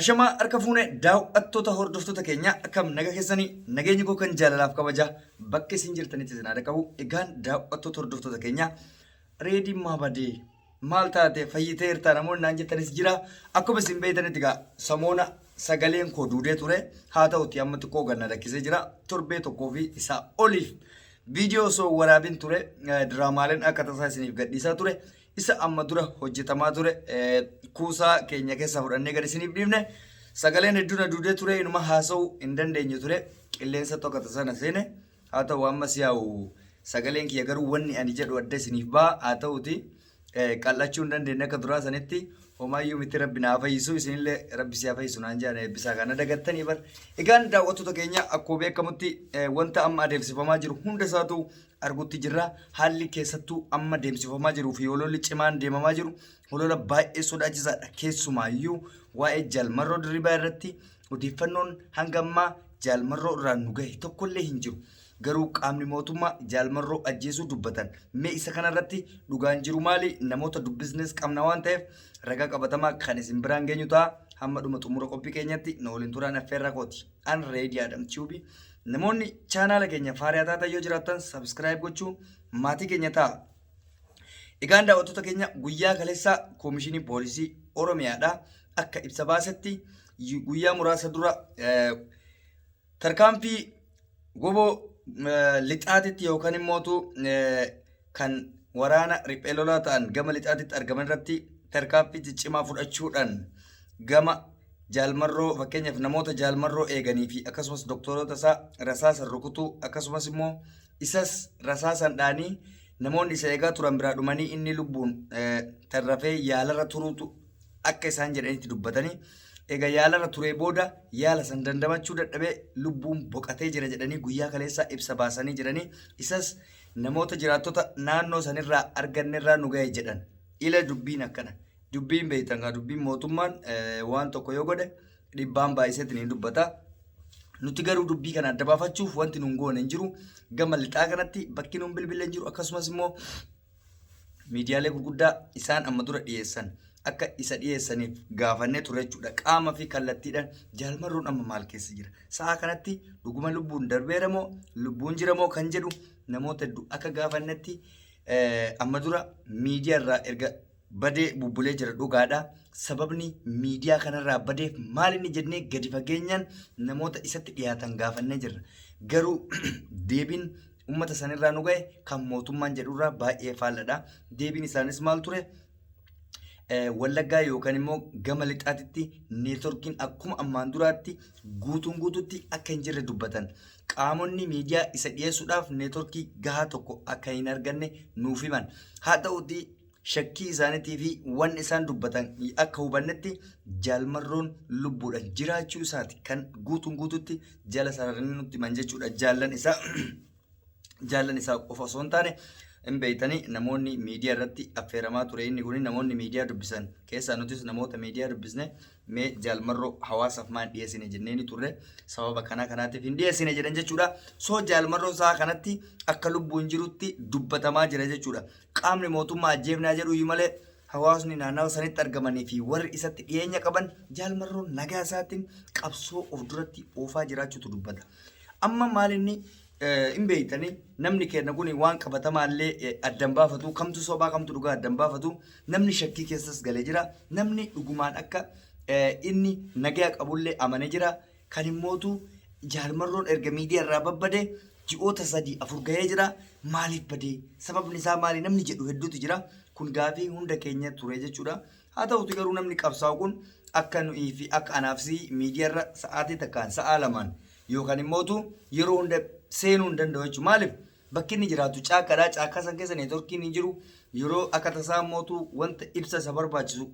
Ashamaa harka fuune daaw'attoota hordoftoota keenya akkam naga keessanii nageenyi koo kan jaalalaaf kabaja bakka isin jirtanitti isin haadha qabu. Egaan daaw'attoota hordoftoota keenya reediin maa badee maal taate fayyiteerta namoonni naan jettanis jira. Akkuma isin beektanitti egaa samoona sagaleen koo duudee ture haa ta'uti amma xiqqoo ganna lakkisee jira torbee tokkoo fi isaa oliif viidiyoo osoo waraabin ture diraamaaleen akka tasaa isiniif gadhiisaa ture. Isa amma dura hojjetamaa ture kuusaa keenya keessaa fudhannee gad isiniif dhiifne. Sagaleen hedduu na duudee ture inuma haasa'uu hin dandeenye ture. Qilleensa tokko sana seene. Haa ta'u ammas yaa'u sagaleen kiyya garuu wanni ani jedhu adda isiniif ba'a. Haa ta'uti qal'achuu hin dandeenye akka duraa sanitti homaayyuu miti rabbi naa fayyisu isinillee rabbi si haa fayyisu naan jedhan eebbisaa kana dagattanii bar. Egaan daawwattoota keenya akkuma beekamutti wanta amma adeemsifamaa jiru hunda isaatu argutti jirra. Haalli keessattuu amma deemsifamaa jiruu fi hololli cimaan deemamaa jiru holola baay'ee sodaachisaadha. Keessumaayyuu waa'ee Jaal Marroo Dirribaa irratti odeeffannoon hanga ammaa Jaal Marroo irraa nu gahe tokkollee hin jiru. Garuu qaamni mootummaa Jaal Marroo ajjeesuu dubbatan. Mee isa kanarratti dhugaan jiru maali? Namoota dubbisnes qabna waan ta'eef ragaa qabatamaa kan isin biraan geenyu ta'a. Hamma dhuma xumura qophii keenyatti nu waliin turaan affeerraa kooti. An Reedii Adam Tube. Namoonni chaanaala keenya faariyaa taatan yoo jiraattan subscribe gochuu maatii keenya ta'a. Egaan daawwattoota keenya guyyaa kaleessaa Koomishinii Poolisii Oromiyaadha akka ibsa baasetti guyyaa muraasa dura tarkaanfii goboo lixaatitti yookaan immootu kan waraana riphee lolaa ta'an gama lixaatitti argaman irratti tarkaanfii ciccimaa fudhachuudhaan gama Jaal Marroo fakkeenyaaf namoota Jaal Marroo eeganii fi akkasumas doktoroota isaa rasaasan rukutuu akkasumas immoo isas rasaasan dhaanii namoonni isa eegaa turan biraa dhumanii inni lubbuun tarrafee yaalarra turuutu akka isaan jedhanitti dubbatanii egaa yaalarra turee booda yaala san dandamachuu dadhabee lubbuun boqatee jira jedhanii guyyaa kaleessaa ibsa baasanii jiranii isas namoota jiraattota naannoo sanirraa argannerraa nu ga'e jedhan. Ila dubbiin akkana. Dubbiin beektan kaa dubbiin mootummaan waan tokko yoo godhe dhibbaan baay'iseetiin hin dubbata. Nuti garuu dubbii kana adda baafachuuf wanti nun goone hin jiru. Gama lixaa kanatti bakki nun bilbille hin jiru. Akkasumas immoo miidiyaalee gurguddaa isaan amma dura dhiyeessan akka isa dhiyeessaniif gaafannee ture jechuudha. Qaama fi kallattiidhaan Jaal Marroon amma maal keessa jira? Sa'a kanatti dhuguma lubbuun darbeera moo lubbuun jira moo kan jedhu namoota hedduu akka gaafannetti amma dura miidiyaa irraa erga badee bubbulee jira dhugaadha. Sababni miidiyaa kanarraa badeef maal inni jennee gadi fageenyaan namoota isatti dhiyaatan gaafannee jirra. Garuu deebiin uummata sanirraa nu gahe kan mootummaan jedhurraa baay'ee faalladha. Deebiin isaanis maal ture? Wallaggaa yookaan immoo gama lixaatitti neetworkiin akkuma ammaan duraatti guutuun guututti akka hin jirre dubbatan. Qaamonni miidiyaa isa dhiyeessuudhaaf neetworkii gahaa tokko akka hin arganne nuuf himan. Haa ta'uutii shakkii isaaniitii fi wanni isaan dubbatan akka hubannetti Jaal Marroon lubbuudhaan jiraachuu isaati kan guutuun guututti jala sararanii nutti himan jechuudha. Jaallan isaa jaallan isaa qofa osoo hin taane hin beektanii namoonni miidiyaa irratti affeeramaa ture inni kun namoonni miidiyaa dubbisan keessaa nutis namoota miidiyaa dubbisne mee Jaal Marroo hawaasaaf maal dhiyeessine jennee ni turre sababa kanaa kanaatiif hin dhiyeessine jedhan jechuudha. So Jaal Marroon sa'a kanatti akka lubbuun jirutti dubbatamaa jira jechuudha. Qaamni mootummaa ajjeefnaa jedhu iyyuu malee hawaasni naannawa sanitti argamanii fi warri isatti dhiyeenya qaban Jaal Marroon nagaa isaatiin qabsoo of duratti oofaa jiraachuutu dubbata. Amma maal inni hin beektanii namni keenya kun waan qabatamaa illee addan baafatu kamtu sobaa kamtu dhugaa addan baafatu namni shakkii keessas galee jira namni dhugumaan akka inni nagaa qabullee amanee jira kan immootu Jaal Marroon erga miidiyaa irraa babbade ji'oota 3 4 gahee jira maaliif badee sababni isaa maali namni jedhu hedduutu jira kun gaafii hunda keenya ture jechuudha haa ta'uti garuu namni qabsaa'u kun akka nu'ii fi akka anaaf si miidiyaa irra sa'aatii takkaan sa'aa lamaan yookaan immootu yeroo hunda seenuu hin danda'u jechuudha. Maaliif bakki inni jiraatu caakkaadha. Caakkaa san keessa neetworkiin hin jiru. Yeroo akka tasaa immootu wanta ibsa isa barbaachisu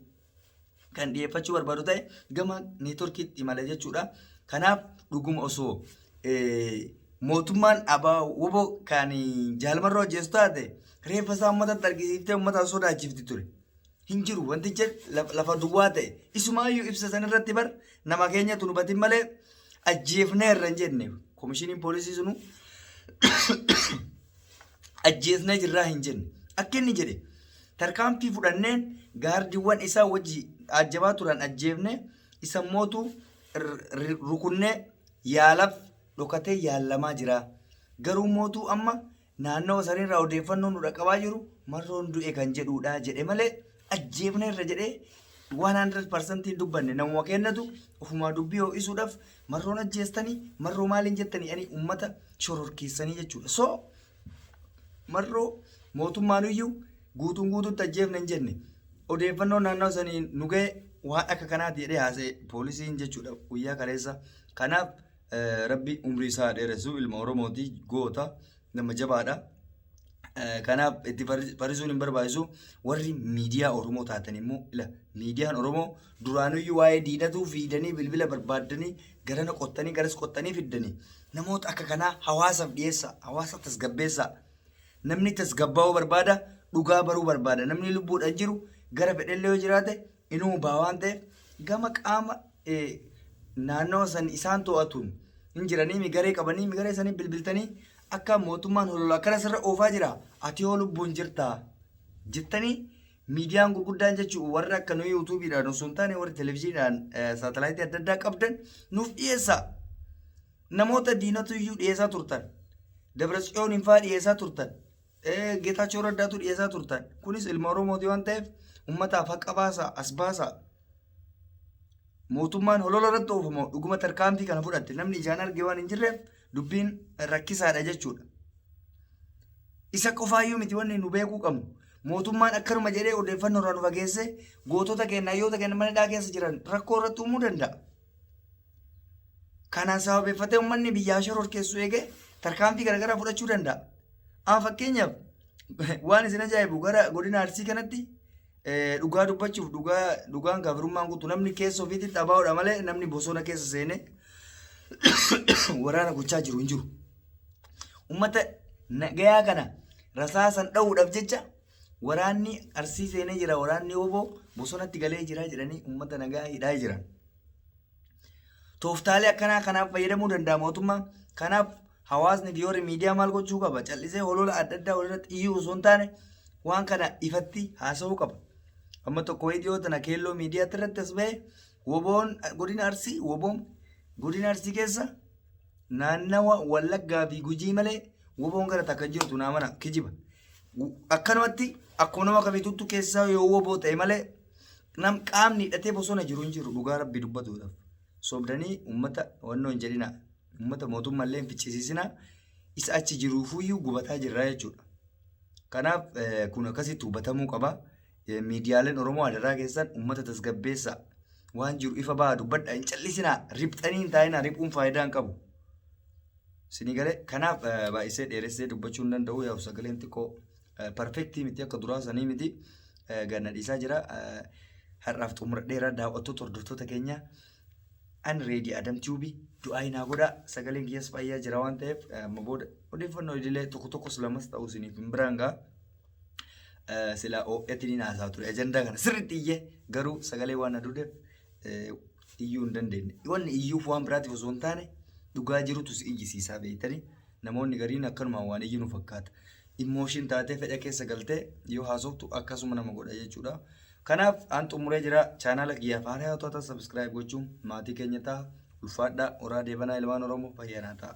kan dhiyeeffachuu barbaadu ta'e gama neetworkiitti imala jechuudha. Kanaaf dhuguma osoo mootummaan abaa wbo kan Jaal Marroo ajjeesu taate reeffa isaa uummatatti argisiiftee uummataan sodaachifti ture. Hin jiru wantichi lafa duwwaa ta'e. Isumaayyuu ibsa san irratti bar nama keenyatu nu batin malee ajjeefneerra hin jenne. Komishiniin poolisii sunu ajjeesnee jirraa hin jenne. Akka inni jedhe tarkaanfii fudhanneen gaardiiwwan isaa wajji ajjabaa turan ajjeefne Isa mootu rukunnee yaalaaf dhokatee yaalamaa jira. Garuu mootuu amma naannawa sanirraa odeeffannoon nu dhaqqabaa jiru Marroon du'e kan jedhuudha jedhe malee ajjeefne irra jedhee 100% hin dubbanne. Namuma kennatu ofumaa dubbii ho'isuudhaaf Marroon ajjeestanii, Marroo maaliin jettanii ani ummata shororkeessanii jechuudha. So Marroo mootummaanuyyuu guutuun guutuutti ajjeefne hin jenne. Odeeffannoon naannawa sanii nu ga'e waan akka kanaati jedhee haasa'e poolisiin jechuudha guyyaa kaleessa. Kanaaf rabbi umrii isaa dheeressu, ilma Oromooti, goota, nama jabaadha. Kanaaf itti farisuun hin barbaachisu. Warri miidiyaa Oromoo taatan immoo, ila miidiyaan Oromoo duraanuyyuu waa'ee diinatuu fiidanii bilbila barbaaddanii garana qottanii garas qottanii fiddanii namoota akka kanaa hawaasaaf dhiyeessa, hawaasa tasgabbeessaa. Namni tasgabbaa'uu barbaada, dhugaa baruu barbaada. Namni lubbuudhaan jiru gara fedhellee yoo jiraate inuu baa waan ta'eef gama qaama naannawa san isaan to'atuun hin jiranii mi garee qabanii mi garee sanii bilbiltanii akka mootummaan holola akkana sirra oofaa jira, ati hoo lubbuun jirtaa jettanii, miidiyaan gurguddaan jechuun warra akka nuyi yuutuubiidhaan osoo hin taane warri televizyiiniidhaan saatalaayitii adda addaa qabdan nuuf dhiyeessaa. Namoota diinatu iyyuu dhiyeessaa turtan. Dabratsiyooniin fa'aa dhiyeessaa turtan. Geetaachoo Raddaatu dhiyeessaa turtan. Kunis ilma Oromooti waan ta'eef uummataaf haqa baasaa, as baasaa. Mootummaan holola irratti oofamu dhuguma tarkaanfii kana fudhatte namni ijaan arge waan hin jirreef dubbiin rakkisaadha jechuudha. Isa qofaayyuu miti wanni nu beekuu qabnu. Mootummaan akkanuma jedhee odeeffannoo irraa nu fageessee gootota keenya, hayyoota keenya mana hidhaa keessa jiran rakkoo irratti uumuu danda'a. Kanaan sababeeffatee uummanni biyyaa shororkeessu eegee tarkaanfii garaagaraa fudhachuu danda'a. Amma fakkeenyaaf waan isin ajaa'ibu gara godina Arsii kanatti dhugaa dubbachuuf, dhugaa dhugaan kaafirummaan guutu, namni keessa ofiitti xabaa'uudha malee namni bosona keessa seenee waraana gochaa jiru hin jiru. Uummata nagayaa kana rasaasan dha'uudhaaf jecha waraanni Arsii seenee jira, waraanni oboo bosonatti galee jira jedhanii uummata nagaa hidhaa jiran. Tooftaalee akkanaa kanaaf fayyadamuu danda'a mootummaan. Kanaaf hawaasni fi warri miidiyaa maal gochuu qaba? Callisee holola adda addaa walirratti iyyuu osoo hin taane waan kana ifatti haasa'uu qaba. Amma tokko wayii dhiyoo tana keelloo miidiyaatti irratti as ba'e, woboon godina Arsii, woboon godina Arsii keessa naannawa Wallaggaa fi Gujii malee woboon gara takka hin jirtu naa mana kijiba. Akkanumatti akkuma nama kamiituttu keessaa yoo woboo ta'e malee nam qaamni hidhatee bosona jiru hin jiru dhugaa rabbi dubbatuudhaaf. Sobdanii uummata wannoo hin jedhina. Uummata mootummaallee hin ficcisiisina. Isa achi jiruufuyyuu gubataa jirra jechuudha. Kanaaf kun akkasitti hubatamuu qaba. Miidiyaaleen Oromoo adaraa keessan uummata tasgabbeessaa. Waan jiru ifa bahaa dubbadha. Hin callisinaa. Riphxanii hin taa'inaa. Riphuun faayidaa hin qabu. Isinii galee? Kanaaf baay'isee dheeressee dubbachuu hin danda'u. Yaa'u sagaleen xiqqoo perfektii miti, akka duraa sanii miti. Ganna dhiisaa jira. Har'aaf xumuradheera, daawwattoota hordoftoota keenya. An Reedii Adam Tube, du'aa naa godhaa. Sagaleen kiyyas fayyaa jira waan ta'eef amma booda odeeffannoo idilee tokko tokkos lamas ta'u isiniif hin biraan ga'a. Silaa oo'etiin haasaa ture ajandaa kana sirriitti iyyee, garuu sagalee waan na duudeef iyyuu hin dandeenye. Wanni iyyuuf waan biraatiif osoo hin taane dhugaa jirutu si iyyisiisaa beektanii, namoonni gariin akkanumaan waan iyyu nu fakkaata. Emotion taatee fedha keessa galtee yoo haasoftu akkasuma nama godha jechuudha. Kanaaf an xumuree jira. Chaanaala kiyyaaf haaraa yoo taatan subscribe gochuun maatii keenya ta'a. Ulfaadhaa, horaa deebanaa, ilmaan Oromoo, fayyaa naa ta'a.